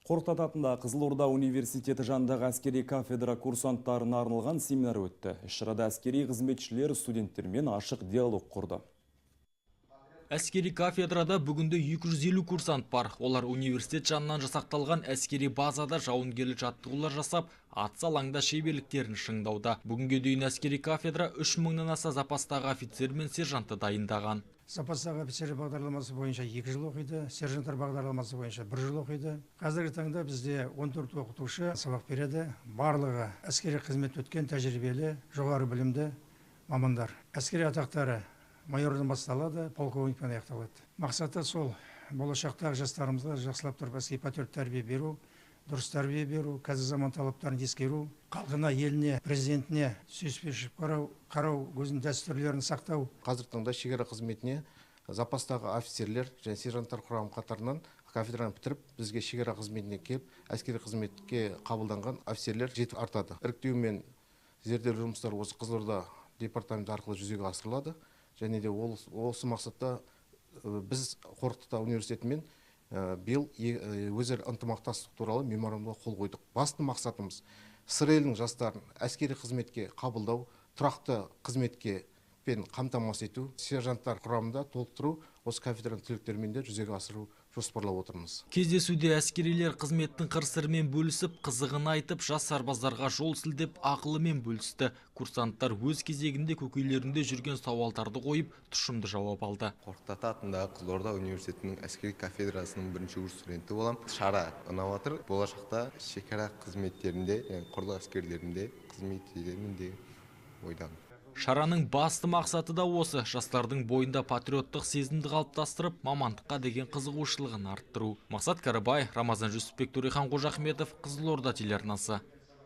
Қорқыт ата атындағы Қызылорда университеті жанындағы әскери кафедра курсанттарына арналған семинар өтті. Іс-шарада әскери қызметшілер студенттермен ашық диалог құрды. Әскери кафедрада бүгінде 250 курсант бар. Олар университет жанынан жасақталған әскери базада жауынгерлік жаттығулар жасап, атыс алаңда шеберліктерін шыңдауда. Бүгінге дейін әскери кафедра 3 мыңнан аса запастағы офицер мен сержантты дайындаған. Запастағы офицер бағдарламасы бойынша 2 жыл оқиды, сержанттар бағдарламасы бойынша 1 жыл оқиды. Қазіргі таңда бізде 14 оқытушы сабақ береді. Барлығы әскери қызмет өткен тәжірибелі, жоғары білімді мамандар. Әскери атақтары майордан басталады, полковникпен аяқталады. Мақсаты сол, болашақтағы жастарымызға жақсылап тұрып әскери патриот тәрбие беру, дұрыс тәрбие беру, қазіргі заман талаптарын ескеру, халқына, еліне, президентіне сүйіспеншілік қарау, өзінің дәстүрлерін сақтау. Қазіргі таңда шекара қызметіне запастағы офицерлер және сержанттар құрамы қатарынан кафедраны бітіріп, бізге шекара қызметіне келіп, әскери қызметке қабылданған офицерлер жетіп артады. Іріктеу мен зерделеу жұмыстары осы Қызылорда департаменті арқылы жүзеге асырылады. Және де осы мақсатта біз Қорқыт ата университетімен биыл өзара ынтымақтастық туралы меморандумға қол қойдық. Басты мақсатымыз Сыр елінің жастарын әскери қызметке қабылдау, тұрақты қызметке пен қамтамасыз ету, сержанттар құрамында толықтыру, осы кафедраның түлектерімен де жүзеге асыру жоспарлап отырмыз. Кездесуде әскерилер қызметтің қыр-сырымен бөлісіп, қызығын айтып, жас сарбаздарға жол сілтеп, ақылымен бөлісті. Курсанттар өз кезегінде көкейлерінде жүрген сауалдарды қойып, тұшымды жауап алды. Қорқыт ата атындағы Қызылорда университетінің әскери кафедрасының бірінші курс студенті боламын. Шара ұнап жатыр. Болашақта шекара қызметтерінде, яғни құрлық әскерлерінде қызмет етемін деген ойдамын. Шараның басты мақсаты да осы, жастардың бойында патриоттық сезімді қалыптастырып, мамандыққа деген қызығушылығын арттыру. Мақсат Карабай, Рамазан Жүсіпбек, Төрехан Қожахметов, Қызылорда телеарнасы.